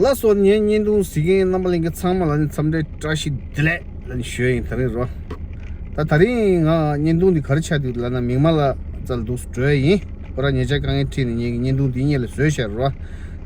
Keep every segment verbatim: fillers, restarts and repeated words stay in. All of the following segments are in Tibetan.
ལགས་སོ། ངའི་བརྙན་ཐུང་གཟིགས་མཁན་རྣམ་པ་ལྷན་རྒྱས་ཚང་མ་ལ་ནི་འཚམས་འདྲི་བཀྲ་ཤིས་བདེ་ལེགས་ལབ་ནས་ཞུ་ཡ་ཡིན། དེ་རིང་རོ། ད་དེ་རིང་ང་བརྙན་ཐུང་འདི་ག་རེ་ཆགས་འདུག་ལབ་ན། མིག་དམར་ལ་རྩ་ལ་འདུག་སེ་འགྲོ་ཡ་ཡིན། ཁོ་རང་ཉེ་ཆར་དཀའ་ངལ་འཕྲད་ནས་ངེད་ཀྱི་བརྙན་ཐུང་འདི་སྔོན་ལ་བཟོས་བཞག་རོ།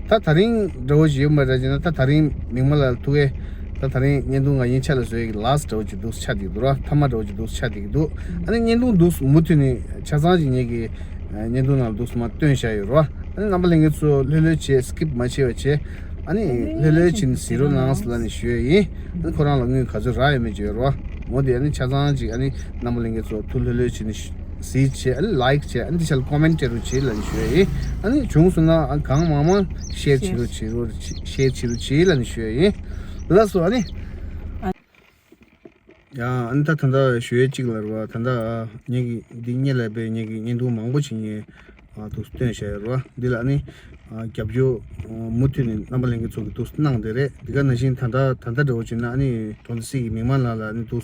ད་དེ་རིང་འདྲ་བོ་ཞིག་ཡོད་མ་རེད་ཅེ་ན། ད་དེ་རིང་མིག་དམར་ལ་ཐུག་གི། ད་དེ་རིང་བརྙན་ཐུང་ང་ཡན་ཆད་ལ་བཟོ་ཡ་གི་ལཱསི་འདྲ་བོ་ཅིག་འདུག་སེ་ཆགས་བསྡད་ཀྱི་འདུག་རོ། མཐའ་མ་འདྲ་བོ་ཅིག་འདུག་སེ་ཆགས་བསྡད་ཀྱི་འདུག་ཨ་ནི་བརྙན་ཐུང་འདུག་སེ་མུ་མཐུད་ནས་ཆ་ཚང་ཅིག་ངེད་ཀྱི་བརྙན་ཐུང་ནང་ལ་འདུག་སེ་མར་བཏོན་བཞག་ཡོད་རོ། ཨ་ནི་རྣམ་པ་ལྷན་རྒྱས་ཚོ་ལྷོད་ལྷོད་བྱས། སི་ཀིབ་མ་བྱེད་པ་བྱས། ཨ་ནི་ལྷོད་ལྷོད་བྱས་ནས་གཟིགས་རོགས་གནང་ཟེར་ལབ་ནས་ཞུ་ཡ་ཡིན། ཨ་ནི་ཁོ་རང་ལ་དངུལ་ག་ཚོད་རག་ཡོད་མེད་བརྗོད་རོགས། འོ་དེ་ཨ་ནི་ཆ་ཚང་ཅིག་ཨ་ནི་རྣམ་པ་ལྷན་རྒྱས་ཚོ་ཐུགས་ལྷོད་ལྷོད་བྱས་ནས་གཟིགས་བྱས། ཨ་ནི་ལའིཀ་བྱས། ཨ་ནི་དེ་ཆ་ལ་ཀོ་མེན་ཊི་སྤྲད་རོགས་བྱེད་ལབ་ནས་ཞུ་ཡ་ཡིན། ཨ་ནི་བྱུང་སོང་ན་ཨ་གང་མང་མང་ཤེར་བྱེད་རོགས་བྱེད་རོགས། ཤེར་བྱེད་རོགས་བྱེད་ལབ་ནས་ཞུ་ཡ་ཡིན། ལགས་སོ། ཨ་ནི། ཡང་ཨ་ནི་ད་ད་ལྟ་ཞུ་ཡས་གཅིག་ལ་རེད་བ། ད་ལྟ་ངེད་ཀྱི་འདི་སྔོན་ལ་དཔེ་ངེད་ཀྱི་བརྙན་ཐུང་མང་པོ་ཞིག་ངས་ཨ་འདུག་སྟོན་བཞག་ཡོད་རེད་བ། འདི་ལ་ཨ་ནི་ཨ་རྒྱབ་སྐྱོར་ཨ་མུ་མཐུད་ནས་རྣམ་པ་ལྷན་རྒྱས་ཚོ་གིས་འདུག་གནང་བསྡད་རེད། འདི་ག་ནང་བཞིན་ད་ལྟ་ད་ལྟ་འདྲ་བོ་བྱས་ན་ཨ་ནི་དོན་ཚན་གྱི་མིག་དམར་ལགས་ལ་ཨ་ནི་འདུག་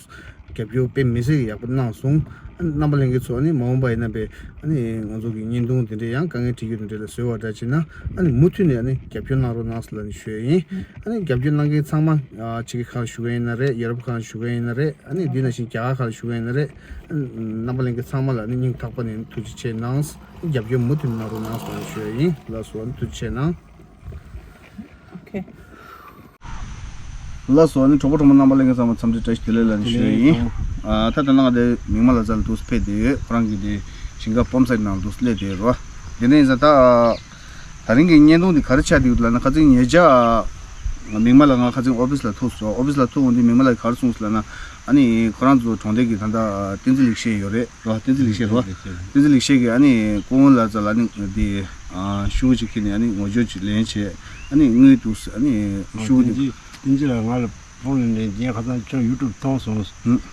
རྒྱབ་སྐྱོར་དཔེ་མི་སྲིད་ཀྱི་ཡག་པོ་གནང་སོང་། ཨ་ནི་རྣམ་པ་ལྷན་རྒྱས་ཚོ་ཨ་ནི་མ་འོངས་པ་ཡིན་ན་དཔེ་ཨ་ནི་ང་ཚོ་གི་བརྙན་ཐུང་དེ་འདྲས་ཡང་དཀའ་ངལ་འཕྲད་རྒྱུ་དེ་འདྲས་ལ་བཟོས་པ་འདྲ་བྱས་ན་ཨ་ནི་མུ་མཐུད་ནས་ཨ་ནི་རྒྱབ་སྐྱོར་གནང་རོགས་གནང་ཟེར་ལབ་ནས་ཞུ་ཡས་ཡིན། ཨ་ནི་རྒྱབ་སྐྱོར་གནང་མཁན་ཚང་མ་ཨ་ཕྱི་རྒྱལ་ཁག་ལ་བཞུགས་མཁན་ཡིན་ན་རེད། ཡོ་རོབ་ཁག་ལ་བཞུགས་མཁན་ཡིན་ན་རེད། ཨ་ནི་འདི་ནང་བཞིན་རྒྱ་གར་ཁག་ལ་བཞུགས་མཁན་ཡིན་ན་རེད། ཨ་ནི་རྣམ་པ་ལྷན་རྒྱས་ཚང་མ་ལ་ཨ་ནི་སྙིང་ཐག་པ་ནས་ཐུགས་རྗེ་ཆེ་གནང་། རྒྱབ་སྐྱོར་མུ་མཐུད་གནང་རོགས་གནང་ཟེར་ཞུ་ཡ་ཡིན། ལགས་སོ། ཨ་ནི་ཐུགས་རྗེ་ཆེ་གནང་། ཨོ་ཁེ། ལགས་སོ། ཨ་ནི་གྲོགས་པོ་གྲོགས་མོ་རྣམ་པ་ལྷན་རྒྱས་ཚང་མ་འཚམས་འདྲི་བཀྲ་ཤིས་བདེ་ལེགས་ལབ་ནས་ཞུ་ཡ་ཡིན། ཨ་ད་ལྟ་ང་དེ་མིག་དམར་ལགས་རྩ་ལ་འདུག་སེ་ཕེབས་བསྡད་ཡོད། ཁོ་རང་གི་དེ་ཞིང་ཁ་སྦོམ་ས་ནང་ལ་འདུག་སེ་སླེབས་བསྡད་ཡོད་རེད་བ། དེ་ནས་ཡིན་ཙང་ད། ད་རིང་གི་བརྙན་ཐུང་འདི་ག་རེ་ཆགས་འདུག་ལབ་ན། ཁ་སང་ཉེ་ཆར་མིག་དམར་ལགས་ང་ཁ་སང་ཨོ་ཕིས་ལ་ཐུག་སོང་། ཨོ་ཕིས་ལ་ཐུག་འོང་དུས་མིག་དམར་ལགས་ག་རེ་གསུངས་སོང་ལབ་ན། ཨ་ནི་ཁོ་རང་ཚོ་གྲོང་སྡེ་གི་ད་ལྟ་བསྟན་འཛིན་ལེགས་བཤད་ཡོད་རེད་རོ། བསྟན་འཛིན་ལེགས་བཤད་རོ། བསྟན་འཛིན་ལེགས་བཤད་ཀྱིས་ཨ་ནི་སྐུ་ངོ་ལགས་རྩ་ལ་ཨ་ནི་འདི་ཤུགས་ཅིག་ཁྱེར་ནས་ཨ་ནི་ངོ་སྦྱོར་ཅིག་ལེན་བྱས། ཨ་ནི་དངུལ་འདུག་ཨ་ནི་ཤུགས་འདུག་བསྟན་འཛིན་ལགས་ང་ལ་ཕོན་ལ་ནས་རྒན་ཁ་སང་ཁྱོད་ཡུ་ཊུབ་མཐོང་སོང་།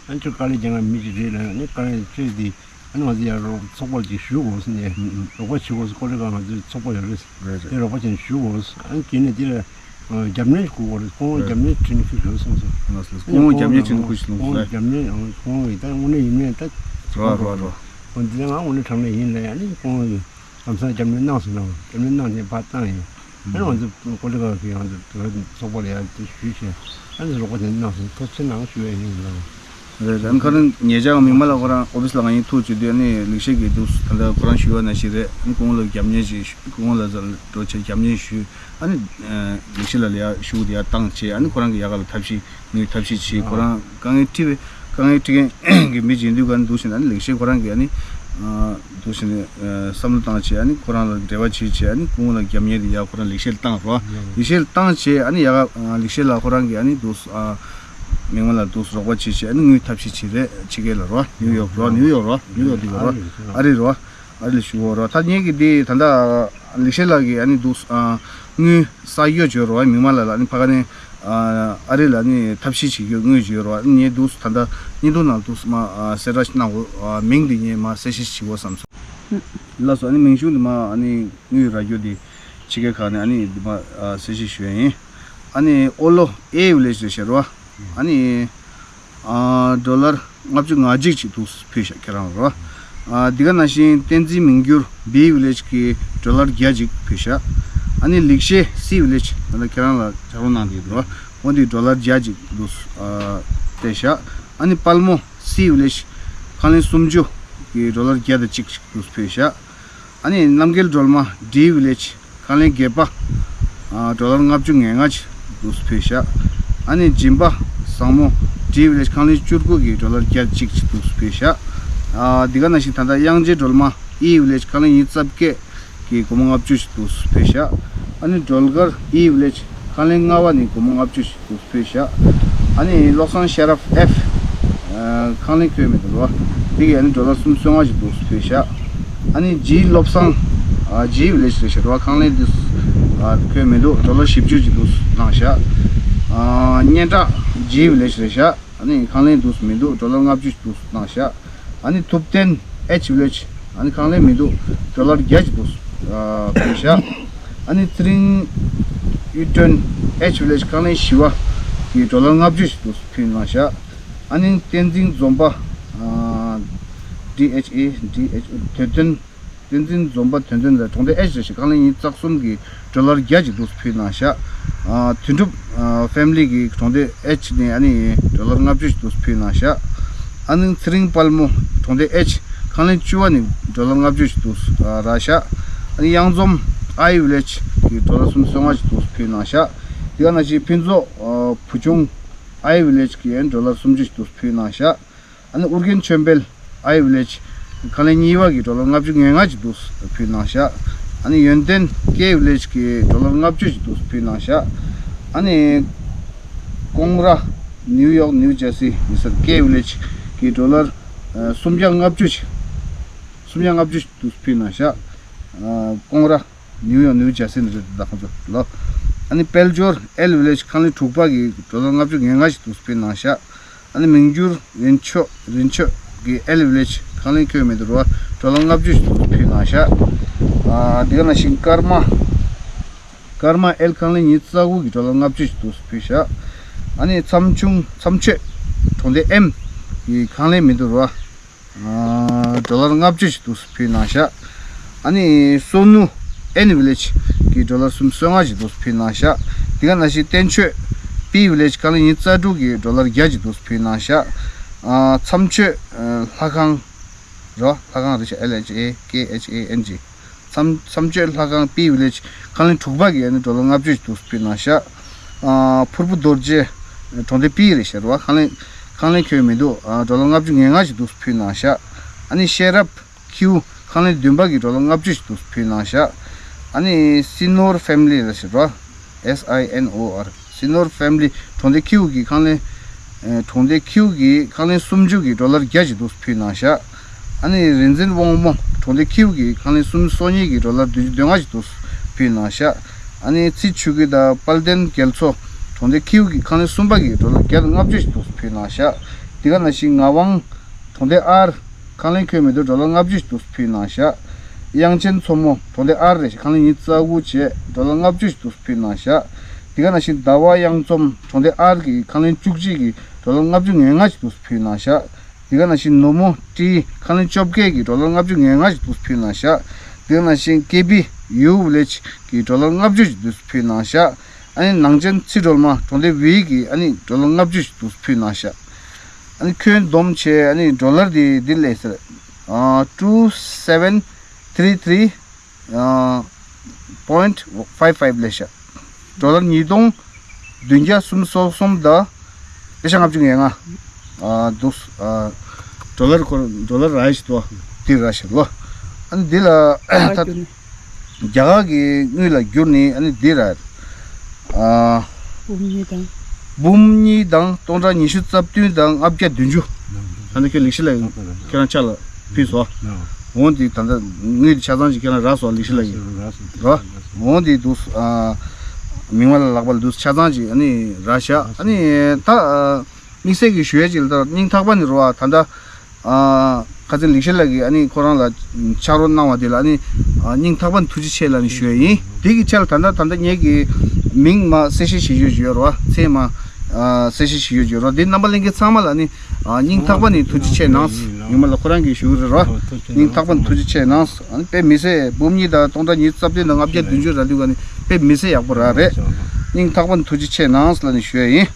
ཨ་ནི་ཁྱོད་དཀའ་ལས་རྒྱག་མཁན་མི་ཅིག་རེད་ལབ། ཨ་ནི་དཀའ་ལས་ཁྱོད་འདི། ཨ་ནི་ང་ཚོ་ཡར་རོགས་ཚོགས་པ་ཅིག་ཞུ་དགོས་ཟེར་ནས། ཨུ་ཨུ། རོགས་པ་བྱེད་དགོས་ཟེར། ཀོ་ཊི་ཀ་ང་ཚོའི་ཚོགས་པ་ཡོད་རེད། རེད་རེད། དེ་རོགས་པ་བྱས་ནས་ཞུ་དགོས་ཟེར། ཨ་ནི་དེ་ནས་དེ་ལ་རྒྱབ་གནོན་ཞིག་དགོས་རེད། ཁོང་རྒྱབ་གནོན་ཁྲིད་ནས་ཁུར་ཞོར་སོང་ཟེར། ལགས་སོ། ལགས་སོ། ཁོང་རྒྱབ་གནོན་ཁྲིད་ནས་ཁུར་ཞིག་ལོངས་སོང་ཟེར། རྒྱབ་གནོན་ཁོང་གིས་ད་དངོས་གནས་ཡིན་མིན་ད་རོ་རོ་རོ། ཁོང་འདི་ང་དངོས་གནས་དྲང་གནས་ཡིན་ལབ། ཨ་ནི་ཁོང་གིས་ལམ་སང་རྒྱབ་གནོན་གནང་སོང་ན། རྒྱབ་གནོན་གནང་ནས་ཕར་བཏང་ཡིན། ཨ་ནི་ང་ཚོ་ཀོ་ཊི་ཀ་གི་ང་ཚོ་བོད་ཚོགས་པ་ལ་ཡར་དེ་ཞུས་བྱས། ཨ་ནི་རོགས་པ་དེ་གནང་སོང་། ཐུགས་རྗེ་ཆེ་གནང་ཞུ་ཡ་ཡིན་ལགས། རེད་རེད། ཨ་ནི་ཁ་རང་ཉེ་ཆར་མིག་དམར་ལགས་ཁོ་རང་ཨོ་ཕིས་ལ་ང་ཡིན་ཐུག་བྱེད་དུས་ཨ་ནི་ལེགས་བཤད་ཀྱིས་འདུག་ད་ལྟ་ཁོ་རང་ཞུ་བ་ནང་བཞིན་རེད། ཨ་ནི་སྐུ་ངོ་ལ་རྒྱབ་གནོན་ཞིག་སྐུ་ངོ་ལ་འགྲོ་བྱས་རྒྱབ་གནོན་ཞུས། ཨ་ནི་ལེགས་བཤད་ལགས་ལ་ཡར་ཤུགས་དེ་ཡར་བཏང་བྱས། ཨ་ནི་ཁོ་རང་གི་ཡག་ག་ལ་ཐབས་ཤེས་ངོས་ཐབས་ཤེས་བྱས། ཁོ་རང་དཀའ་ངལ་འཕྲད་པའི་དཀའ་ངལ་འཕྲད་མཁན་གྱི་མི་ཅིག་ཡིན་དུས་ཀ་ནས་འདུག་བྱས་ནས་ཨ་ནི་ལེགས་བཤད་ཁོ་རང་གིས་ཨ་ནི་འདུག་བྱས་ནས་བསམ་བློ་བཏང་བྱས། ཨ་ནི་ཁོ་རང་ལ་འབྲེལ་བ་བྱས་བྱས། ཨ་ནི་སྐུ་ངོ་ལ་རྒྱབ་གནོན་དེ་ཡར་ཁོ་རང་ལེགས་བཤད་ལ་བཏང་རོ། ལེགས་བཤད་ལ་བཏང་བྱས། ཨ་ནི་ཡག་ག་ལེགས་བཤད་ལགས་ཁོ་རང་གིས་ཨ་ནི་འདུག་མིག་དམར་ལགས་འདུག་རོགས་པ་བྱས་བྱས། ཨ་ནི་དངུལ་ཐབས་ཤེས་བྱས་རེད། ཕྱི་རྒྱལ་ལ་རོ། ནིའུ་ཡོག་རོ། ནིའུ་ཡོག་རོ། ནིའུ་ཡོག་དེ་ག་རོ། ཨ་རི་རོ། ཨ་རི་ལ་ཞུ་བ་རོ། ད་ངེད་ཀྱི་དེ་ད་ལྟ་ལེགས་བཤད་ལགས་ཀྱིས་ཨ་ནི་འདུག་ཨ་དངུལ་བསགས་ཡོད་བརྗོད་རོ། མིག་དམར་ལགས་ལ་ཨ་ནི་ཕ་ག་ནས་ཨ་རི་ལ་ཨ་ནི་ཐབས་ཤེས་བྱེད་རྒྱུ་དངུལ་བརྗོད་རོ། ཨ་ནི་ངས་འདུག་ད་ལྟ་བརྙན་ཐུང་ནང་འདུག་མ་གསལ་བསྒྲགས་ཤིག་གནང་དགོས། མིང་འདི་ངས་མ་གསལ་བཤད་ཞིག་བྱེད་དགོས་བསམ་སོང་། ལགས་སོ། ཨ་ནི་མིང་གཞུང་འདི་མ་ཨ་ནི་དངུལ་རག་རྒྱུ་འདི་ཕྱི་རྒྱལ་ཁག་ནས་ཨ་ནི་འདི་མ་གསལ་བཤད་ཞུ་ཡ་ཡིན། ཨ་ནི་ཨོ་ལོ་ཨེ་ཝི་ལེ་ཇི་རེད་ཤག་རོ། ཨ་ནི་ཨ་ཌོ་ལར་ལྔ་བཅུ་ང་གཅིག་ཅིག་འདུག་ཕུལ་ཤག་ཁྱེད་རང་རོ། ཨ་འདི་ག་ནང་བཞིན་བསྟན་འཛིན་མི་འགྱུར་བི་ཝི་ལེ་ཇི་གིས་ཌོ་ལར་བརྒྱ་ཅིག་ཕུལ་ཤག་ཨ་ནི་ལེགས་བཤད་སི་ཝི་ལེ་ཇི་ད་ལྟ་ཁྱེད་རང་ལ་ཕྱག་རོགས་གནང་བསྡད་ཡོད་རོ། འོ་འདི་ཌོ་ལར་བརྒྱ་ཅིག་འདུག་ཨ་སྤྲད་ཤག་ཨ་ནི་དཔལ་མོ་སི་ཝི་ལེ་ཇི་ཁང་ལེན་སུམ་ཅུ་གིས་ཌོ་ལར་བརྒྱ་དང་གཅིག་ཅིག་འདུག་ཕུལ་ཤག་ཨ་ནི་རྣམ་རྒྱལ་སྒྲོལ་མ་ཌི་ཝི་ལེ་ཇི་ཁང་ལེན་བརྒྱད་པ། ཨ་ཌོ་ལར་ལྔ་བཅུ་ང་ལྔ་ཅིག་འདུག་ཕུལ་ཤག་ཨ་ནི་སྦྱིན་པ་བཟང་མོ་ཌི་ཝི་ལེ་ཇི་ཁང་ལེན་བཅུ་དགུ་གིས་ཌོ་ལར་བརྒྱ་གཅིག་ཅིག་འདུག་ཕུལ་ཤག་ཨ་འདི་ག་ནང་བཞིན་ད་ལྟ་དབྱངས་ཅན་སྒྲོལ་མ་ཨི་ཝི་ལེ་ཇི་ཁང་ལེན་ཉི་ཤུ་རྩ་བརྒྱད་ཀྱིས་སྒོར་མོ་ལྔ་བཅུ་ཞིག་འདུག་ཕུལ་ཤག་ཨ་ནི་སྒྲོལ་དཀར་ཨི་ཝི་ལེ་ཇི་ཁང་ལེན་ལྔ་པ་ནས་སྒོར་མོ་ལྔ་བཅུ་ཞིག་འདུག་ཕུལ་ཤག་ཨ་ནི་བློ་བཟང་ཤེས་རབ་ཨེཕ་ཁང་ལེན་ཁྱོན་མི་འདུག་རོ། དེ་གིས་ཨ་ནི་ཌོ་ལར་སུམ་ཅུ་སོ་ལྔ་ཞིག་འདུག་ཕུལ་ཤག་ཨ་ནི་ཇི་བློ་བཟང་ཇི་ཝི་ལེ་ཇི་རེད་ཤག་རོ། ཁང་ལེན་འདི་ཁྱོན་མི་འདུག་ཌོ་ལར་བཞི་བཅུ་ཞིག་འདུག་གནང་ཤག་སྙན་གྲགས་ཇི་ཝི་ལེ་ཇི་རེད་ཤག་ཨ་ནི་ཁང་ལེན་འདུག་མི་འདུག་ཌོ་ལར་ལྔ་བཅུ་ཞིག་འདུག་གནང་ཤག་ཨ་ནི་ཐུབ་བསྟན་ཨེཆ་ཝི་ལེ་ཇི་ཨ་ནི་ཁང་ལེན་མི་འདུག་ཌོ་ལར་བརྒྱ་ཅིག་འདུག་ཕུལ་ཤག་ཨ་ནི་ཚེ་རིང་གཡུ་སྒྲོན་ཨེཆ་ཝི་ལེ་ཇི་ཁང་ལེན་བཞི་པ་གིས་ཌོ་ལར་ལྔ་བཅུ་ཞིག་འདུག་ཕུལ་གནང་ཤག་ཨ་ནི་བསྟན་འཛིན་འཛོམས་པ་ཨ་ཌི་ཨེཆ་ཨེ་ཌི་ཨེཆ་ཨོ་དོན་ལྡན་ བསྟན་འཛིན་འཛོམས་པ་དོན་ལྡན་ལ་གྲོང་སྡེ་ཨེཆ་རེ་ཞིག་ཁང་ལེན་ཉིས་རྩ་གསུམ་གྱི་ཌོ་ལར་བརྒྱ་ཅིག་འདུག་ཕུལ་གནང་ཤག་དོན་གྲུབ་ཕེ་མི་ལི་གི་གྲོང་སྡེ་ཨེཆ་ནས་ཨ་ནི་ཌོ་ལར་ལྔ་བཅུ་ཞིག་འདུག་ཕུལ་གནང་ཤག་ཨ་ནི་ཚེ་རིང་དཔལ་མོ་གྲོང་སྡེ་ཨེཆ་ཁང་ལེན་བཅུ་པ་ནས་ཌོ་ལར་ལྔ་བཅུ་ཞིག་འདུག་རག་ཤག་ཨ་ནི་གཡང་འཛོམས་ཨའི་ཝི་ལེཇ་གི་ཌོ་ལར་སུམ་ཅུ་སོ་ལྔ་ཞིག་འདུག་ཕུལ་གནང་ཤག་དེ་ག་ནང་བཞིན་ཕུན་ཚོགས་བུ་ཆུང་ཨའི་ཝི་ལེཇ་གི་ཌོ་ལར་སུམ་ཅུ་ཞིག་འདུག་ཕུལ་གནང་ཤག་ཨ་ནི་ཨུར་རྒྱན་ཆོས་འཕེལ་ཨའི་ཝི་ལེཇ་ཁང་ལེན་གཉིས་པ་གི་ཌོ་ལར་ལྔ་བཅུ་ང་ལྔ་ཅིག་འདུག་ཕུལ་གནང་ཤག་ཨ་ནི་ཡོན་ཏན་ཀེ་ཝི་ལེཇ་གི་ཌོ་ལར་ལྔ་བཅུ་ཅིག་འདུག་ཕུལ་གནང་ཤག་ཨ་ནི་ཀོང་ར་ནིའུ་ཡོག་ནིའུ་ཇར་སི་ཡི་སར་ཀེ་ཝི་ལེཇ་གི་ཌོ་ལར་ཨ་སུམ་བརྒྱ་ལྔ་བཅུ་ཅིག་སུམ་བརྒྱ་ལྔ་བཅུ་ཅིག་འདུག་ཕུལ་གནང་ཤག་ཨ་ཀོང་ར་ནིའུ་ཡོག་ནིའུ་ཇར་སི་ནས་རེད་ད་ཁོང་ཚོ་ལོ། ཨ་ནི་དཔལ་འབྱོར་ཨེལ་ཝི་ལེཇ་ཁང་ལེན་དྲུག་པ་གི་ཌོ་ལར་ལྔ་བཅུ་ང་ལྔ་ཅིག་འདུག་ཕུལ་གནང་ཤག་ཨ་ནི་མིང་འགྱུར་རིན་ཆོས་རིན་ཆོས་ཀྱི་ཨེལ་ཝི་ལེཇ་ཁང་ལེན་ཁྱོན་མི་འདུག་རོ། ཌོ་ལར་ལྔ་བཅུ་ཞིག་འདུག་ཕུལ་གནང་ཤག་ཨ་འདི་ག་ནང་བཞིན་ཀརྨ་ཀརྨ་ཨེལ་ཁང་ལེན་ཉི་ཤུ་རྩ་དགུ་གི་ཌོ་ལར་ལྔ་བཅུ་ཞིག་འདུག་ཕུལ་ཤག་ཨ་ནི་མཚམས་ཆུང་མཚམས་ཆོས་གྲོང་སྡེ་ཨེམ་གི་ཁང་ལེན་མི་འདུག་རོ། ཨ་ཌོ་ལར་ལྔ་བཅུ་ཞིག་འདུག་ཕུལ་གནང་ཤག་ཨ་ནི་སོ་ནུ་ཨེན་ཝི་ལེཇ་གི་ཌོ་ལར་སུམ་ཅུ་སོ་ལྔ་ཞིག་འདུག་ཕུལ་གནང་ཤག་དེ་ག་ནང་བཞིན་བསྟན་ཆོས་པི་ཝི་ལེཇ་ཁང་ལེན་ཉི་ཤུ་རྩ་དྲུག་གི་ཌོ་ལར་བརྒྱ་ཞིག་འདུག་ཕུལ་གནང་ཤག་ཨ་མཚམས་ཆོས་ཨ་ལྷ་ཁང་རོ། ལྷ་ཁང་རེད་ཤག་ཨེལ་ཨེཆ་ཨེ་ཀེ་ཨེཆ་ཨེ་ཨེན་ཇི། མཚམས་མཚམས་གཅོད་ལྷ་ཁང་པི་ཝི་ལེཇ་ཁང་ལེན་དྲུག་པ་གི་ཨ་ནི་ཌོ་ལར་ལྔ་བཅུ་ཞིག་འདུག་ཕུལ་གནང་ཤག་ཨ་ཕུར་བུ་རྡོ་རྗེ་གྲོང་སྡེ་པི་རེད་ཤག་རེད་བ། ཁང་ལེན་ཁང་ལེན་ཁྱོན་མི་འདུག་ཨ་ཌོ་ལར་ལྔ་བཅུ་ང་ལྔ་ཞིག་འདུག་ཕུལ་གནང་ཤག་ཨ་ནི་ཤེས་རབ་ཁྱིའུ་ཁང་ལེན་བདུན་པ་གི་ཌོ་ལར་ལྔ་བཅུ་ཞིག་འདུག་ཕུལ་གནང་ཤག་ཨ་ནི་སི་ནོར་ཕེ་མི་ལི་རེད་ཤག་རེད་བ། S I N O R། སི་ནོར་ཕེ་མི་ལི་གྲོང་སྡེ་ཁྱིའུ་གི་ཁང་ལེན། ཨེ་གྲོང་སྡེ་ཁྱིའུ་གི་ཁང་ལེན་སུམ་ཅུ་གི་ཌོ་ལར་བརྒྱ་ཞིག་འདུག་ཕུལ་གནང་ཤག་ཨ་ནི་རིག་འཛིན་དབང་མོ་གྲོང་སྡེ་ཁྱིའུ་གི་ཁང་ལེན་སུམ་ཅུ་སོ་གཉིས་ཀྱི་ཌོ་ལར་བདུན་ཅུ་དོན་ལྔ་ཞིག་འདུག་ཕུལ་གནང་ཤག་ཨ་ནི་ཚེ་ཆོས་སྐྱིད་དང་དཔལ་ལྡན་རྒྱལ་མཚོ་གྲོང་སྡེ་ཁྱིའུ་གི་ཁང་ལེན་གསུམ་པ་གི་ཌོ་ལར་བརྒྱ་དང་ལྔ་བཅུ་ཞིག་འདུག་ཕུལ་གནང་ཤག་དེ་ག་ནང་བཞིན་ངག་དབང་གྲོང་སྡེ་ཨར། ཁང་ལེན་ཁྱོན་མི་འདུག་ཌོ་ལར་ལྔ་བཅུ་ཞིག་འདུག་ཕུལ་གནང་ཤག་དབྱངས་ཅན་མཚོ་མོ་གྲོང་སྡེ་ཨར་རེད་ཤག་ཁང་ལེན་ཉི་ཤུ་རྩ་དགུ་བྱས་ཌོ་ལར་ལྔ་བཅུ་ཞིག་འདུག་ཕུལ་གནང་ཤག་དེ་ག་ནང་བཞིན་ཟླ་བ་གཡང་འཛོམས་གྲོང་སྡེ་ཨར་གྱི་ཁང་ལེན་བཅུ་གཅིག་གི་ཌོ་ལར་ལྔ་བཅུ་ང་ལྔ་ཞིག་འདུག་ཕུལ་གནང་ཤག་དེ་ག་ནང་བཞིན་ནོར་མོ་ཀྲི་ཁང་ལེན་བཅོ་བརྒྱད་ཀྱི་ཌོ་ལར་ལྔ་བཅུ་ང་ལྔ་ཞིག་འདུག་ཕུལ་གནང་ཤག་དེ་ག་ནང་བཞིན་ཀེ་བི་ཡུ་ཝི་ལེཇ་གི་ཌོ་ལར་ལྔ་བཅུ་ཞིག་འདུག་ཕུལ་གནང་ཤག་ཨ་ནི་ནང་ཆེན་ཚེ་སྒྲོལ་མ་གྲོང་སྡེ་ཝི་གི་ཨ་ནི་ཌོ་ལར་ལྔ་བཅུ་ཞིག་འདུག་ཕུལ་གནང་ཤག་ཨ་ནི་ཁྱོན་བསྡོམས་བྱས་ཨ་ནི་ཌོ་ལར་དེ་འདི་ལས་ཟེར། ཨ་two seven three three ཨ་point five five ལས་ཤག་ཌོ་ལར་ཉིས་སྟོང་བདུན་བརྒྱ་སུམ་ཅུ་སོ་གསུམ་དང་ཨེ་ཤ་ལྔ་བཅུ་ང་ལྔ། ཨ་འདུག་ཨ་ཌོ་ལར་ཁོ་ཌོ་ལར་ར་ཡི་ཞིག་འདུག་ཨ་འདི་ར་ཤག་ལོ། ཨ་ནི་འདི་ལ་ད། རྒྱ་གར་གྱི་དངུལ་ལ་བསྒྱུར་ནས་ཨ་ནི་འདི་ར། ཨ། འབུམ་གཉིས་དང་། འབུམ་གཉིས་དང་སྟོང་ཕྲག་ཉི་ཤུ་རྩ་བདུན་དང་ལྔ་བརྒྱ་བདུན་ཅུ། ད་ནི་ཁྱོད་ལེགས་བཤད་ལགས་ཁྱེད་རང་ཕྱག་ལ་ཕུལ་སོང་། འོང་འདི་ད་ལྟ་དངུལ་འདི་ཆ་ཚང་ཅིག་ཁྱེད་རང་རག་སོང་ལེགས་བཤད་ལགས་ར། འོང་འདི་འདུག་ཨ། མིང་མ་ལ་ལག་པ་ལ་འདུག་ཆ་ཚང་ཅིག་ཨ་ནི་རག་ཤག་ཨ་ནི་ད། དམིགས་བསལ་གྱི་ཞུ་ཡས་ཅིག་ལ་ད་སྙིང་ཐག་པ་ནས་རོ་ཨ་ད་ལྟ། ཨ་ཁ་སང་ལེགས་བཤད་ལགས་ཀྱིས་ཨ་ནི་ཁོ་རང་ལ་ཕྱག་རོགས་གནང་བ་དེ་ལ་ཨ་ནི་ཨ་སྙིང་ཐག་པ་ནས་ཐུགས་རྗེ་ཆེ་ལབ་ནས་ཞུ་ཡས་ཡིན། དེ་གི་ཆ་ལ་ད་ལྟ་ད་ལྟ་ངེད་ཀྱི་མིང་མ་གསལ་བཤད་བྱེད་རྒྱུ་ཡོད་རོ་ཨ་མཚན་མ་ཨ་གསལ་བཤད་བྱེད་རྒྱུ་ཡོད་རོ་དེ་རྣམ་པ་ལྷན་རྒྱས་ཚང་མ་ལ་ཨ་ནི་ཨ་སྙིང་ཐག་པ་ནས་ཐུགས་རྗེ་ཆེ་གནང་། ངོ་མ་ལ་ཁོ་རང་གིས་ཞུ་གི་རེད་རོ། སྙིང་ཐག་པ་ནས་ཐུགས་རྗེ་ཆེ་གནང་། ཨ་ནི་དཔེ་མི་སྲིད་འབུམ་གཉིས་དང་སྟོང་ཕྲག་ཉི་ཤུ་རྩ་བདུན་དང་ལྔ་བརྒྱ་བདུན་ཅུ་རག་དུས་ག་ནི་དཔེ་མི་སྲིད་ཡག་པོ་རག་རེད། སྙིང་ཐག་པ་ནས་ཐུགས་རྗེ་ཆེ་གནང་ལབ་ནས་ཞུ་ཡས་ཡིན།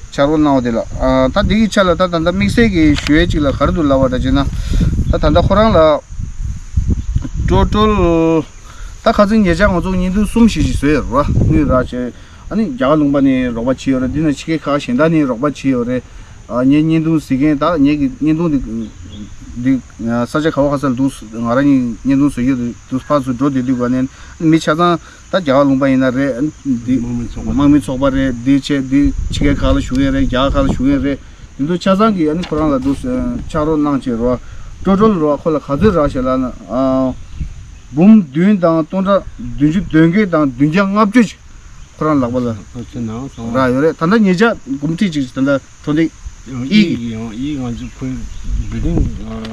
ཕྱག་རོགས་གནང་བ་དེ་ལ། ཨ་ད་འདི་གི་ཆ་ལ་ད་ད་ལྟ་དམིགས་བསལ་གྱི་ཞུ་ཡས་ཅིག་ལ་ག་རེ་འདུག་ལབ་པ་འདྲ་བྱས་ན། ད་ད་ལྟ་ཁོ་རང་ལ་ཊོ་ཊལ་ད་ཁ་སང་ཉེ་ཆར་ང་ཚོ་བརྙན་ཐུང་གསུམ་བཞི་ཞིག་བཟོས་ཡོད་རེད་བ། དངུལ་རག་བྱས་ཨ་ནི་རྒྱ་གར་ལུང་པ་ནས་རོགས་པ་བྱས་ཡོད་རེད། འདི་ནས་ཕྱི་རྒྱལ་ཁག་གཞན་དག་ནས་རོགས་པ་བྱས་ཡོད་རེད། ཨ་ངའི་བརྙན་ཐུང་གཟིགས་མཁན་ད་ངེད་ཀྱི་བརྙན་ཐུང་འདི་འདི་ས་ཆ་ག་བ་ག་ས་ལ་འདུག་ང་རང་གཉིས་བརྙན་ཐུང་བཟོ་རྒྱུ་འདུག་ཕར་ཚུར་འགྲོ་བསྡད་དུས་ག་ནས་མི་ཆ་ཚང་། ད་རྒྱ་གར་ལུང་པ་ཡིན་ན་རེད། འདི་དམག་མི་ཚོགས་པ། དམག་མི་ཚོགས་པ་རེད། འདི་བྱས་འདི་ཕྱི་རྒྱལ་ཁག་ལ་བཞུགས་མཁན་རེད། རྒྱ་གར་ཁག་ལ་བཞུགས་མཁན་རེད། འདི་ཚོ་ཆ་ཚང་གིས་ཨ་ནི་ཁོ་རང་ལ་འདུག་ཕྱག་རོགས་གནང་བྱས་རོགས། ཊོ་ཊལ་རོགས་ཁོ་ལ་ག་ཚོད་རག་ཤག་ལབ་ན། ཨ་འབུམ་བདུན་དང་སྟོང་ཕྲག་བདུན་ཅུ་དོན་བརྒྱད་དང་བདུན་བརྒྱ་ལྔ་བཅུ་ཅིག་ཁོ་རང་ལག་པ་ལ་ཐུགས་རྗེ་ཆེ་གནང་སོང་། རག་ཡོད་རེད། ད་ལྟ་ཉེ་ཆར་འགོ་ཁྲིད་ཅིག་ད་ལྟ་གྲོང་སྡེ་ཨི་གི་ཡང་ཨི་ང་ཚོ་ཁོའི་བི་ལྡིང་ཨ་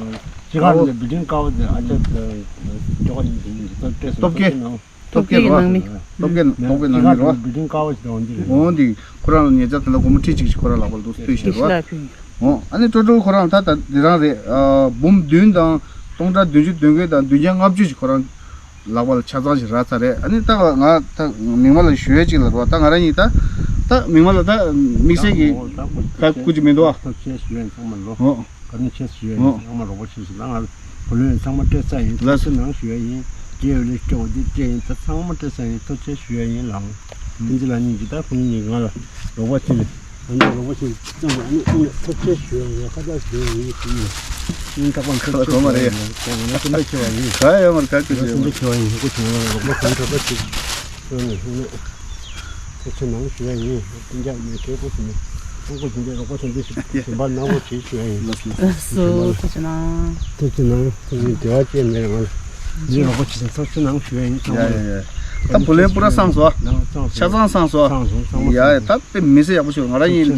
སྤྱི་ཁང་ནས་བི་ལྡིང་ཀ་བ་དེ་ཨ་ཅག་ཅོག་ཡིན་འདུག་སྟོབས་རྒྱལ། སྟོབས་རྒྱལ་ནང་མི། སྟོབས་རྒྱལ་ནང་མི། སྟོབས་རྒྱལ་ནང་མི་རེད་བ། བི་ལྡིང་ཀ་བ་ཞིག་འོང་འདི་རེད། འོང་འདི་ཁོ་རང་ལ་ཉེ་ཆར་ད་ལྟ་སྒོར་མོ་ཁྲི་གཅིག་ཞིག་ཁོ་རང་ལག་པར་འདུག་ཕུལ་ཞིག་རེད་བ། འོང་ཨ་ནི་ཀྲོ་ཀྲོ་ཁོ་རང་ད་ད་འདི་རང་རེད། ཨ་འབུམ་བདུན་དང་ སྟོང་ཕྲག་བདུན་ཅུ་དོན་དགུ་དང་བདུན་བརྒྱ་ལྔ་བཅུ་ཞིག་ཁོ་རང་ལག་པ་ལ་ཆ་ཚང་ཞིག་རག་ཚར་རེད། ཨ་ནི་ད་ང་ད་མིག་དམར་ལ་ཞུ་ཡས་ཅིག་ལ་རོ། ད་ང་རང་གཉིས་ད་ད་མིག་དམར་ལ་ད་དམིགས་བསལ་གྱི་ཁ་སྐུ་ཅིག་མི་འདུག་ཨ། ཐབས་ཤེས་ཞུ་ཡས་ཚང་མ་ལོ། ཨོ། བཀའ་དྲིན་ཆེ་ཞུ་ཡས་ཡིན། ཨོ། ཚང་མ་རོགས་པ་བྱེད་ཞུ་ད་ང་བུ་ལོན་ཚང་མ་སྤྲད་ཚར་ཡིན། ལགས་སོ། ཐུགས་རྗེ་གནང་ཞུ་ཡས་ཡིན། རྒྱལ་བའི་ལས་སྤྲད་འོ་འདི་སྤྲད་ཡིན། ད་ཚང་མ་སྤྲད་ཚར་ཡིན། ཐུགས་རྗེ་ཆེ་ཞུ་ཡས་ཡིན་ལགས། བསྟན་འཛིན་ལགས་གཉིས་ཀྱིས་ད་ཁོང་གཉིས་ང་ལ་རོགས་པ་བྱེད་ལས། ང་ཚོ་རོགས་པ་བྱེད་ཙམ་ཨ་ནི་ཁོང་ལ་ཐུགས་རྗེ་ཆེ་ཞུ་ཡས་ཡིན། ཁ་ཐག་ཞུ་ཡས་ཡིན་ཞུ་ཡིན། ཨ་ནི་ད་ཁོང་ཐུགས་རྗེ་ཆེ་ཞུ་ཡས་ཡིན། ཁོང་ང་ཚོ་སེམས་པ་ཆེ་བ་ཡིན། ག་ཡ་མར་ག་གི་ང་ཚོ་སེམས་པ་ཆེ་བ་ཡིན། ཁོ་ཚོ་ང་ལ་རོགས་པ་གང་དྲག་པ་བྱེད་ཞུ་ཡས་ཡིན། ཐུགས་རྗེ་གནང་ཞུ་ཡ་ཡིན། སྤུན་ཀྱག་ངས་གལ་པོ་ཞིག་ནས་ཁོང་ཁོ་ཞིག་འདྲའི་རོགས་པ་དེ་འདྲ་ཞིག་གཞན་པ་གནང་རོགས་བྱེད་ཞུ་ཡ་ཡིན། ལགས་སོ། ཐུགས་རྗེ་གནང་། ཐུགས་རྗེ་གནང་། ཐུགས་རྗེ་འབྲེལ་བ་བཅད་མེད་ང་ལ་འདི་རོགས་པ་བྱེད་ཐུགས་རྗེ་གནང་ཞུ་ཡ་ཡིན། ཡ་ཡ་ཡ། ད་བུ་ལོན་པུ་ར་སངས་སོ། ཆ་ཚང་སངས་སོ། ཡ་ཡ། ད་དཔེ་མི་སྲིད་ཡག་པོ་བྱུང་། ང་རང་ཡིན་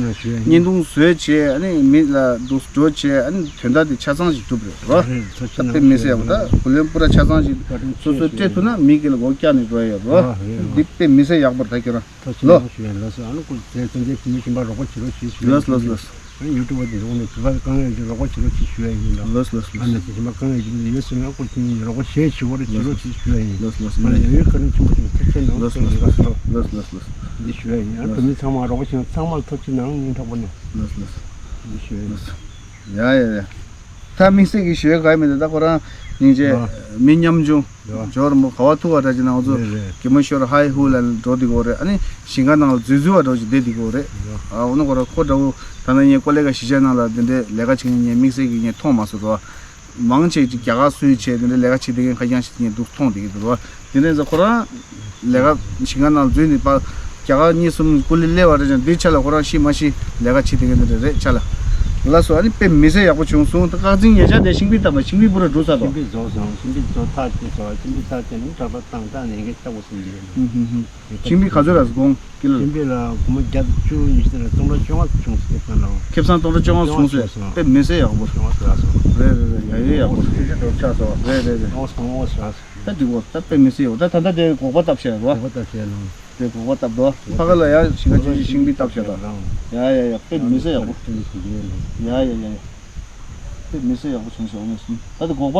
བརྙན་ཐུང་བཟོས་བྱས་ཨ་ནི་མི་ལ་འདུག་འགྲོ་བྱས་ཨ་ནི་དོན་དག་དེ་ཆ་ཚང་ཞིག་གྲུབ་རེད་རོ། ད་དཔེ་མི་སྲིད་ཡག་པོ། ད་བུ་ལོན་པུ་ར་ཆ་ཚང་ཞིག་སོ་སོས་སྤྲད་ཐུབ་ན་མི་སྒེར་ལ་སྒོ་བཀྱག་ནས་འགྲོ་ཡ་ཡོད་རོ། འདི་དཔེ་མི་སྲིད་ཡག་པོ་རེད་ད་ཁྱེད་རང་། ཐུགས་རྗེ་གནང་ཞུ་ཡ་ཡིན། ལགས་སོ། ཨ་ནི་སྐུ་ཚེ་བཙན་རྒྱལ་བོད་མི་ཁྱིམ་པ་རོགས་པ་བྱེད་རོགས་བྱེད་ཞུ་ཡ་ཡིན། ལགས་སོ་ལགས་སོ། ཨ་ནི་ཡུ་ཊུབ་པ་དེ་ཚོ་ནས་བོད་པ་དཀའ་ངལ་ཅིག་རོགས་པ་བྱེད་རོགས་བྱེད་ཞུ་ཡ་ཡིན་ལགས། ལགས་སོ་ལགས་སོ། ཨ་ནི་ཁྱིམ་པ་དཀའ་ངལ་ཅིག་ཡོད་ཟེར་ན་སྐུ་ཚེ་རོགས་པ་བྱེད་ཞུ་བ་རེད། བྱེད་རོགས་བྱེད་ཞུ་ཡ་ཡིན། ལགས་སོ་ལགས་སོ། ཨ་ནི་ཡ་ཡོད་བཀའ་དྲིན་ཆེན་པོ་ཞུ། ཐུགས་རྗེ་གནང་ཞུ་ཡ་ཡིན། ལགས་སོ་ལགས་སོ། ལགས་སོ་ལགས་སོ། འདི་ཞུ་ཡ་ཡིན། ཨ་ནི་བོད་མི་ཚང་མ་རོགས་པ་བྱེད་ཚང་མ་ལ་ཐུགས་རྗེ་གནང་སྙིང་ཐག་པ་ནས། ལགས་སོ་ལགས་སོ། འདི་ཞུ་ཡ་ཡིན། ལགས་སོ། ཡ་ཡ་ཡ། ད་དམིགས་བསལ་གྱི་ཞུ་ཡ་ག་ཡ་མི་འདུག་ད་ཁོ་རང་སྙིང་རྗེ། ཨ། མི་ཉམ་ཆུང་། ཡ། ཇོར་མོ་ག་བ་ཐུག་བ་འདྲ་ཅིག་ན་ང་ཚོ། རེད་རེད། གད་མོ་ཤོར་ཧའི་ཧུ་ལ་འགྲོ་འདི་གོ་རེད། ཨ་ནི་ཞིང་ཁ་ནང་ལ་འཛུལ་འཛུལ་བ་འགྲོ་ཅིག་བསྡད་འདི་གོ་རེད། ཡ། ཨ་འོ་ན་ཁོ་རང་ཁོ་འདྲ་བོ་ད་ནང་ངས་ཀོ་ལེ་ག་གཞིས་ཆགས་ནང་ལ་འདི་འདྲའི་ལས་ཀ་བྱེད་མཁན་ངས་དམིགས་བསལ་གྱི་ངས་མཐོང་མ་སོང་རོ། མང་ཆེ་ཅིག་རྒྱ་གར་སུའི་ཆེད་འདི་འདྲའི་ལས་ཀ་བྱེད་བསྡད་མཁན་ཁ་རྐྱང་ཞིག་ངས་འདུག་མཐོང་བསྡད་ཀྱི་འདུག་རོ། དེ་འདྲ་ཡིན་ཙང་ཁོ་རང་ལས་ཀ་ཞིང་ཁ་ནང་འཛུལ་ནས་ཕར་རྒྱ་གར་གཉིས་གསུམ་ཀུ་ལི་སླེབས་པ་རེད་ཀྱང་འདི་ཆ་ལ་ཁོ་རང་ཤི་མ་ཤི་ལས་ཀ་བྱེད་བསྡད་མཁན་འདི་འདྲ་རེད་ཆ་ལ། ལགས་སོ། ཨ་ནི་དཔེ་མི་སྲིད་ཡག་པོ་བྱུང་སོང་། ད་རྐང་འཛིན་ཉེ་ཆར་དེ་ཤིང་པི་བཏབ་པ་ཤིང་པི་པུ་ར་འགྲོ་ཚར་འདུག་ཤིང་པི་བཟོ་སོང་། ཤིང་པི་བཟོ་ཐག་བཅད་སོང་། ཤིང་པི་ཐག་བཅད་ནས་ཊེག་ཊར་བཏང་། བཏང་ནས་འགན་ཆག་པོ་སོང་གི་ཡོད། ཧུམ་ཧུམ་ཧུམ། ཤིང་པི་ག་ཚོད་རག་སོང་ཀི་ལོ། ཤིང་པི་ལ་སྒོར་མོ་བརྒྱ་དང་བཅུ་ཉི་ཤུ་དང་སྟོང་ཕྲག་བཅོ་ལྔ་བྱུང་སོང་། ཁེ་བཟང་ལ་ཁེ་བཟང་སྟོང་ཕྲག་བཅོ་ལྔ་བྱུང་སོང་། བཅོ་ལྔ་བྱུང་སོང་། དཔེ་མི་སྲིད་ཡག་པོ། བཅོ་ལྔ་རག་སོང་། རེད་རེད་རེད། ཡ་ཡོད་ཡག་པོ། ཆག་སོང་། རེད་རེད་རེད། སྟོང་སོང་སོང་། ད་འགྲིག་གོ། ད་དཔེ་མི་སྲིད་ཡོད། ད་ད་ལྟ་དེ་སྒོག་པ་བཏབ་བྱས་རོ། སྒོག་པ་བཏབ་བྱས་ལོ། དེ་སྒོག་པ་བཏབ་དོ། ཕ་ག་ལ་ཡ་ཞིང་ཁ་ཆུང་ཆུང་ཤིང་པི་བཏབ་བྱས་ད། ཡ་ཡ་ཡ། དཔེ་མི་སྲིད་ཡག་པོ། ཡ་ཡ་ཡ་ཡ། དཔེ་མི་སྲིད་ཡག་པོ་བྱུང་སོང་ནས་སོང་། ད་དེ་སྒོག་པ་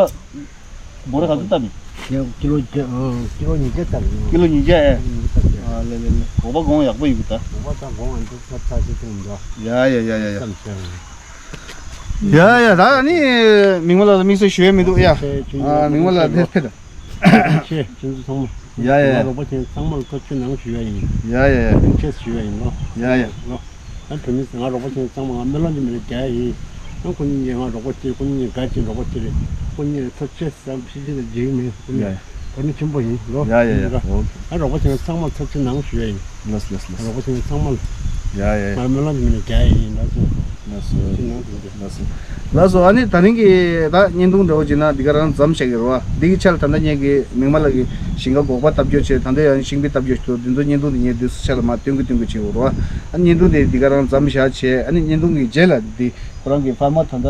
འབོ་ར་ག་ཚོད་བཏབ་ཡིན། ཀི་ལོ་བརྒྱ། ཨ། ཀི་ལོ་ཉིས་བརྒྱ་བཏབ་ཡིན། ཀི་ལོ་ཉིས་བརྒྱ་ཨེ། ཉིས་བརྒྱ་བཏབ་ཡིན། ཨ་ལེ་ལེ་ལེ། སྒོག་པ་གོང་ཡག་པོ་ཡོད་གི་ད། སྒོག་པ་ད་གོང་ཨ་འདུག་ཚ་ཚ་ཞིག་བཏུང་འདུག་ཡ་ཡ་ཡ་ཡ་ཡ། བསམ་བྱས། ཡ་ཡ། ད་ནི་མིག་དམར་ལགས་ལ་དམིགས་བསལ་ཞུ་ཡ་མི་འདུག་ཡ། ཨ། མིག་དམར་ལགས་དེ་ཕེབས་དང་། ཆེ་ཁྱེད་ཚོ་ཚང་མ། ཡ་ཡ་ཡ། ང་རོགས་པ་བྱེད་ཚང་མ་ལ་ཐུགས་རྗེ་གནང་ཞུ་ཡ་ཡིན། ཡ་ཡ་ཡ། ཐུགས་རྗེ་ཆེ་ཞུ་ཡ་ཡིན་ལོ། ཡ་ཡ། ལོ། ང་བོད་མི་ང་རོགས་པ་བྱེད་ཚང་མ་ང་སྨོན་ལམ་གྱི་མི་ལ་རྒྱག་ཡ་ཡིན། ང་ཁོ་གཉིས་ཀྱིས་ང་རོགས་པ་བྱེད། ཁོ་གཉིས་ཀྱིས་དགའ་བྱེད་རོགས་པ་བྱེད་རེད། ཁོ་གཉིས་ལ་ཐུགས་རྗེ་ཆེ་ཟེར་ཕྱི་ཕྱི་ལ་རྗེས་མེད། ཁོ་གཉིས་ཡ་ཡ། བོད་མི་ཆེན་པོ་ཡིན་ལོ། ཡ་ཡ་ཡ། ང་རོགས་པ་བྱེད་ཚང་མ་ལ་ཐུགས་རྗེ་གནང་ཞུ་ཡ་ཡིན། ལགས་ལགས་ལགས། རོགས་པ་བྱེད་ཚང་མ་ལ། ཡ་ཡ་ཡ། ང་སྨོན་ལམ་གྱི་མི་ལ་རྒྱག་ཡ་ཡིན་ལགས་སོ། ལགས་སོ། ཅི་གནང་དེ་འདྲ། ལགས་སོ། ལགས་སོ། ཨ་ནི་ད་རིང་གི་ད་བརྙན་ཐུང་འདྲ་བོ་བྱས་ན་འདི་ག་རང་མཚམས་བཞག་གི་རེད་བ། འདི་གི་ཆ་ལ་ད་ལྟ་ངེད་ཀྱི་མིག་དམར་ལགས་ཀྱི་ཞིང་ཁ་སྒོག་པ་བཏབ་རྒྱུ་བྱས། ད་ལྟ་ཡང་ཤིང་པི་བཏབ་རྒྱུ་བྱས་འདུག་འདི་ཚོ་བརྙན་ཐུང་འདི་ངས་དུས་སུ་ཆ་ལ་མར་སྟོན་གི་སྟོན་གི་བྱེད་དགོས་རེད་བ། ཨ་ནི་བརྙན་ཐུང་འདི་འདི་ག་རང་མཚམས་བཞག་བྱས། ཨ་ནི་བརྙན་ཐུང་གི་རྗེས་ལ་འདི་ཁོ་རང་གི་ཕར་མ་ད་ལྟ་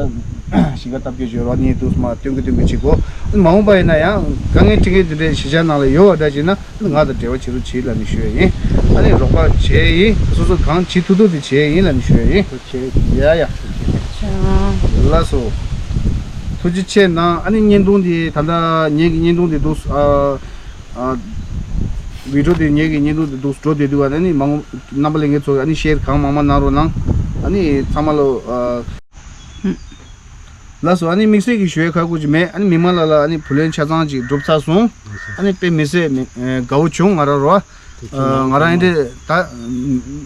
ཞིང་ཁ་བཏབ་རྒྱུ་བྱས་རེད་བ། ངས་དུས་སུ་མར་སྟོན་གི་སྟོན་གི་བྱེད་དགོས། ཨ་ནི་མ་འོངས་པ་ཡིན་ན་ཡང་དཀའ་ངལ་འཕྲད་མཁན་དེ་འདྲའི་གཞིས་ཆགས་ནང་ལ་ཡོད་བ་འདྲ་བྱས་ན། ང་དང་འབྲེལ་བ་བྱེད་རོགས་བྱེད་ལབ་ནས་ཞུ་ཡ་ཡིན། ཨ་ནི་རོགས་པ་བྱས་ཡིན། སོ་སོ་གང་བྱེད་ཐུབ་ཐུབ་དེ་བྱས་ཡིན་ལབ་ནས་ཞུ་ཡ་ཡིན། ཐུགས་རྗེ་ཆེ། ཡ་ཡ། ཐུགས་རྗེ་ཆེ། ལགས་སོ། ཐུགས་རྗེ་ཆེ་གནང་། ཨ་ནི་བརྙན་ཐུང་འདི་ད་ལྟ་ངེད་ཀྱི་བརྙན་ཐུང་འདི་འདུག་ཨ་ཨ་བི་ཌི་ཡོ་འདི་ངེད་ཀྱི་བརྙན་ཐུང་འདི་འདུག་འགྲོ་བསྡད་འདུག་ཨ་ནི་མང་རྣམ་པ་ལྷན་རྒྱས་ཚོ་ཨ་ནི་ཤེར་གང་མང་མང་གནང་རོགས་གནང་། ཨ་ནི་ཚང་མ་ལོ་ཨ། ལགས་སོ། ཨ་ནི་དམིགས་བསལ་གྱི་ཞུ་ཡས་ཁག་ཁུར་ཅིག་མེད། ཨ་ནི་མིག་དམར་ལགས་ལ་ཨ་ནི་བུ་ལོན་ཆ་ཚང་ཅིག་གྲུབ་ཚར་སོང་། ཨ་ནི་དཔེ་མི་སྲིད་མི་ཨ་དགའ་བོ་བྱུང་ང་རང་རོ། ཨ་ང་རང་ཨེ་འདྲས་ད་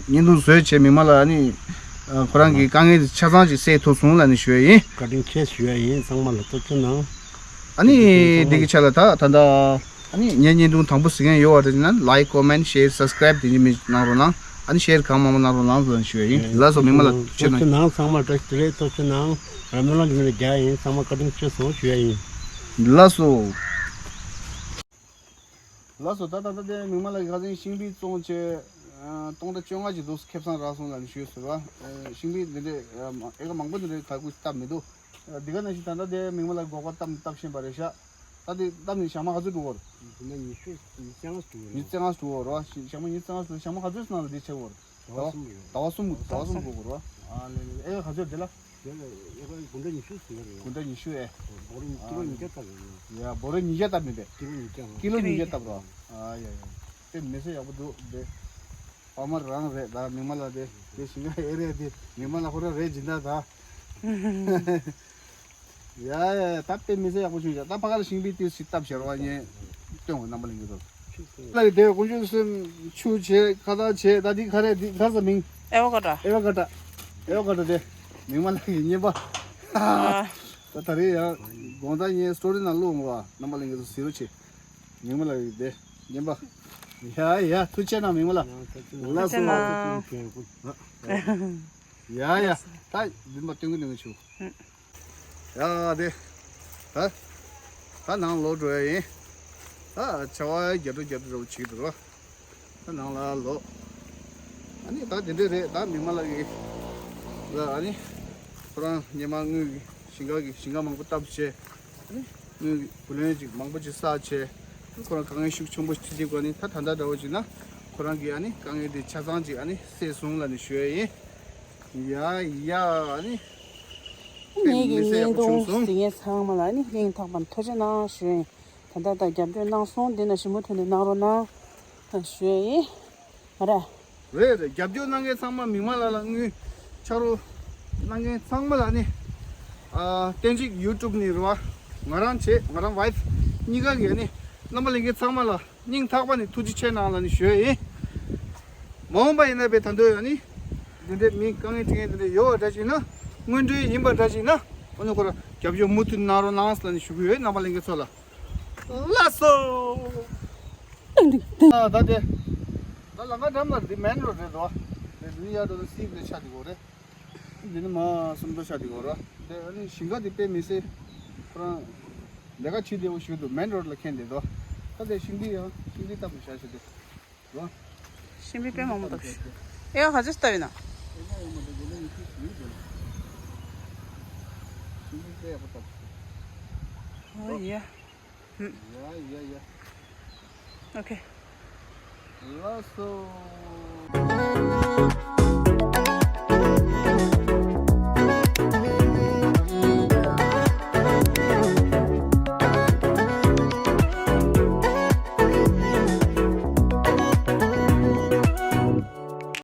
བརྙན་ཐུང་བཟོས་བྱས་མིག་དམར་ལགས་ཨ་ནི་ཨ་ཁོ་རང་གི་དཀའ་ངལ་ཆ་ཚང་ཅིག་སེལ་ཐུབ་སོང་ལབ་ནས་ཞུ་ཡས་ཡིན། བཀའ་དྲིན་ཆེ་ཞུ་ཡས་ཡིན། ཚང་མ་ལ་ཐུགས་རྗེ་གནང་། ཨ་ནི་འདི་གི་ཆ་ལ་ད་ད་ད། ཨ་ནི་ངའི་བརྙན་ཐུང་དང་པོ་གཟིགས་མཁན་ཡོད་པ་རེད་ན་ལའིཀ་ཀོ་མེན་ཤེར་སབ་སི་ཀ་རའིབ་དེ་འདྲ་མི་གནང་རོགས་གནང་། ཨ་ནི་ཤེར་གང་མང་མང་གནང་རོགས་གནང་ཟེར་ཞུ་ཡ་ཡིན། ལགས་སོ། མིག་དམར་ལགས་ཐུགས་རྗེ་གནང་། ཚང་མ་བཀྲ་ཤིས་བདེ་ལེགས། ཐུགས་རྗེ་གནང་། ང་སྨོན་ལམ་གྱི་མི་ལ་རྒྱག་ཡིན། ཚང་མ་བཀའ་དྲིན་ཆེ་སོང་ཞུ་ཡ་ཡིན། ལགས་སོ། ལགས་སོ། ད་ད་ལྟ་དེ་མིག་དམར་ལགས་ཀྱི་ཁ་སང་ཤིང་པི་བཙོང་བྱས་སྟོང་ཕྲག་བཅོ་ལྔ་ཅིག་འདུག་ཁེ་བཟང་རག་སོང་ལབ་ནས་ཞུས་ཟེར་བ། ཤིང་པི་འདི་འདྲས་ཨེ་ཀ་མང་པོ་འདི་འདྲས་ད་སྐུ་བཏབ་མི་འདུག་འདི་ག་ནང་བཞིན་ད་ལྟ་དེ་མིག་དམར་ལགས་སྒོག་པ་བཏབ་བཏབ་བཞིན་པ་རེད་ཤག་ད་དེ་བཏབ་ནས་ཞག་མ་ག་ཚོད་འགྲོ་གི་རེད། ཉི་ཤུ་ཉི་ཤུ་རྩ་ལྔ་ཞིག་འགྲོ་གི་རེད། ཉི་ཤུ་རྩ་ལྔ་ཞིག་འགྲོ་གི་རེད་བ། ཞག་མ་ཉི་ཤུ་རྩ་ལྔ་ཞིག་འགྲོ། ཞག་མ་ག་ཚོད་ནང་ལ་འདི་བྱེད་དགོས་རེད། ཟླ་བ་གསུམ་འགྲོ་གི་རེད། ཟླ་བ་གསུམ་ཟླ་བ་གསུམ་འགྲོ་གི་རེད་བ། ཨ་ལེ་ལེ་ཨེ་ཀ་ག་ཚོད་དེ་ལ། དེ་ལ་ཡོད་པ་དགུན་ཁྲི་ཉི་ཤུ་ཟིན་ཡོད་རེད། དགུན་ཁྲི་ཉི་ཤུ་ཨེ། སྦོ་རི་ཀི་ལོ་ཉིས་བརྒྱ་ལྟ་བུ་རེད། ཡ་སྦོ་རི་ཉིས་བརྒྱ་ལྟ་མིན་པས། ཀི་ལོ་ཉིས་བརྒྱ། ཀི་ལོ་ཉིས་བརྒྱ་ལྟ་བུ་རེད། ཨ་ཡ་ཡ། དཔེ་མི་སྲིད་ཡག་པོ་འདུག་དེ། ཕ་མ་རང་རེད་ད་མིག་དམར་ལགས་དེ། དེ་ཞིང་ཁ་ཨེ་རེད་དེ་མིག་དམར་ལགས་ཁོ་རང་རེད་སྦྱིན་བདག་ད། ཡ་ཡ་ད་དཔེ་མི་སྲིད་ཡག་པོ་བྱུང་ཡ། ད་ཕ་ག་ལ་ཤིང་པི་ཏི་ཞིག་བཏབ་བྱས་རོགས་ཉེ་སྟོན་འོ་རྣམ་པ་ལྷན་རྒྱས་ཚོ། ལ་ཡི་དེ་དཀོན་མཆོག་སེམས་ཆུ་བྱས་ཁ་བཏགས་བྱས་ད་འདི་ག་རེ་འདི་ག་ས་མིང་། ཨེ་ཝ་ཀ་ཏྲ། ཨེ་ཝ་ཀ་ཏྲ། ཨེ་ཝ་ཀ་ཏྲ་དེ་མིག་དམར་ལགས་ཀྱི་བརྙན་པ། ཨ། ད་ད་རེས་ཡང་དགོང་དག་ངའི་སི་ཊོ་རི་ནང་བླུགས་འོང་བ་རྣམ་པ་ལྷན་རྒྱས་ཚོ་གཟིགས་རོགས་བྱེད། མིག་དམར་ལགས་ཀྱི་དེ་བརྙན་པ། ཡ་ཡ་ཐུགས་རྗེ་གནང་མིག་དམར་ལགས། ལགས་སོ། ཡ་ཡ་ད་བདུན་པ་སྟོན་གི་སྟོན་གི་བྱུང་། ཡ་དེ། ད་ད་ནང་ལོག་འགྲོ་ཡ་ཡིན། ད་བྱ་བ་རྒྱབ་འགྲོ་རྒྱབ་འགྲོ་བྱེད་ཀྱི་འདུག་ར། ད་ནང་ལ་ལོག་ཨ་ནི་ད་དེ་འདྲས་རེད། ད་མིག་དམར་ལགས་ཀྱི་ལ་ཨ་ནི་ཁོ་རང་སྔོན་མ་དངུལ་གྱི་ཞིང་ཁ་གི་ཞིང་ཁ་མང་པོ་བཏབ་བྱས། ཨ་ནི་དངུལ་གྱི་བུ་ལོན་ཅིག་མང་པོ་ཅིག་བསགས་བྱས། ཁོ་རང་དཀའ་ངལ་ཤུགས་ཆེན་པོ་འཕྲད་དུས་ག་ནི་ད་ད་ལྟ་འདྲ་བོ་ཅིག་ན་ཁོ་རང་གི་ཨ་ནི་དཀའ་ངལ་དེ་ཆ་ཚང་ཅིག་ཨ་ནི་སེལ་སོང་ལབ་ནས་ཞུ་ཡ་ཡིན། ཡ་ཡ་ཨ་ནི། ངེད་ཀྱི་བརྙན་ཐུང་གཟིགས་མཁན་ཚང་མ་ལ་ཨ་ནི་སྙིང་ཐག་པ་ནས་ཐུགས་རྗེ་གནང་ཞུ་ཡིན། ད་ལྟ་ད་རྒྱབ་སྐྱོར་གནང་སོང་། འདི་ན་ཞིབ་མོ་ཐོག་ནས་གནང་རོགས་གནང་ཞུ་ཡིན། མ་རེད། རེད་རེད། རྒྱབ་སྐྱོར་གནང་མཁན་ཚང་མ་མིག་དམར་ལགས་ལ་དངུལ་ཆ་རོགས་གནང་མཁན་ཚང་མ་ལ་ནི། ཨ་བསྟན་འཇིགས་ཡུ་ཊུབ་ནས་རེད་བ། ང་རང་བྱས་ང་རང་ཝའི་ཕི་གཉིས་ཀ་གིས་ནི་རྣམ་པ་ལྷན་རྒྱས་ཚང་མ་ལ་སྙིང་ཐག་པ་ནས་ཐུགས་རྗེ་ཆེ་གནང་ལབ་ནས་ཞུ་ཡ་ཡིན། མ་འོངས་པ་ཡིན་ན་བས་ད་འདོད་ཡ་ནི། འདི་འདྲའི་མི་དཀའ་ངལ་འཕྲད་མཁན་འདི་འདྲ་ཡོད་པ་འདྲ་ཞིག་ན། དངོས་འབྲེལ་ཡིན་པ་འདྲ་ཞིག་ན། ཨ་ནི་ཁོ་ར་རྒྱབ་སྐྱོར་མུ་མཐུད་གནང་རོགས་གནང་ལབ་ནས་ཞུ་གི་ཡོད་རྣམ་པ་ལྷན་རྒྱས་ཚོ་ལ། ལགས་སོ། ཨ་ད་དེ། ད་ལམ་ཁ་འགྲམ་ལ་འདི་མེན་རོ་ཌི་རེད་དོ། རེད་འདི་ནི་ཡར་འགྲོ་ན་སིབ་ནས་ཆགས་འདུག་གོ་རེད། འདི་ནི་མ་སུམ་མདོ་ཤར་འདི་གོ་ར། དེ་ཨ་ནི་ཞིང་ཁ་འདི་དཔེ་མི་སྲིད། ཁོ་རང་ལས་ཀ་བྱེད་བདེ་བོ་ཞིག་འདུག་མེན་རོ་ཌི་ལ་འཁེལ་འདི་དོ། ད་དེ་ཤིང་འདི་ཡང་ཤིང་འདི་ལྟ་བུ་བཞག་བྱས་ཏེ། རོ། ཤིང་འདི་དཔེ་མང་པོ་འདུག་ཨེ་ཡ་ག་ཚོད་ལྟ་ཡིན་ན། ཨོ་ཡ། ཨོ་ཁེ། ལགས་སོ།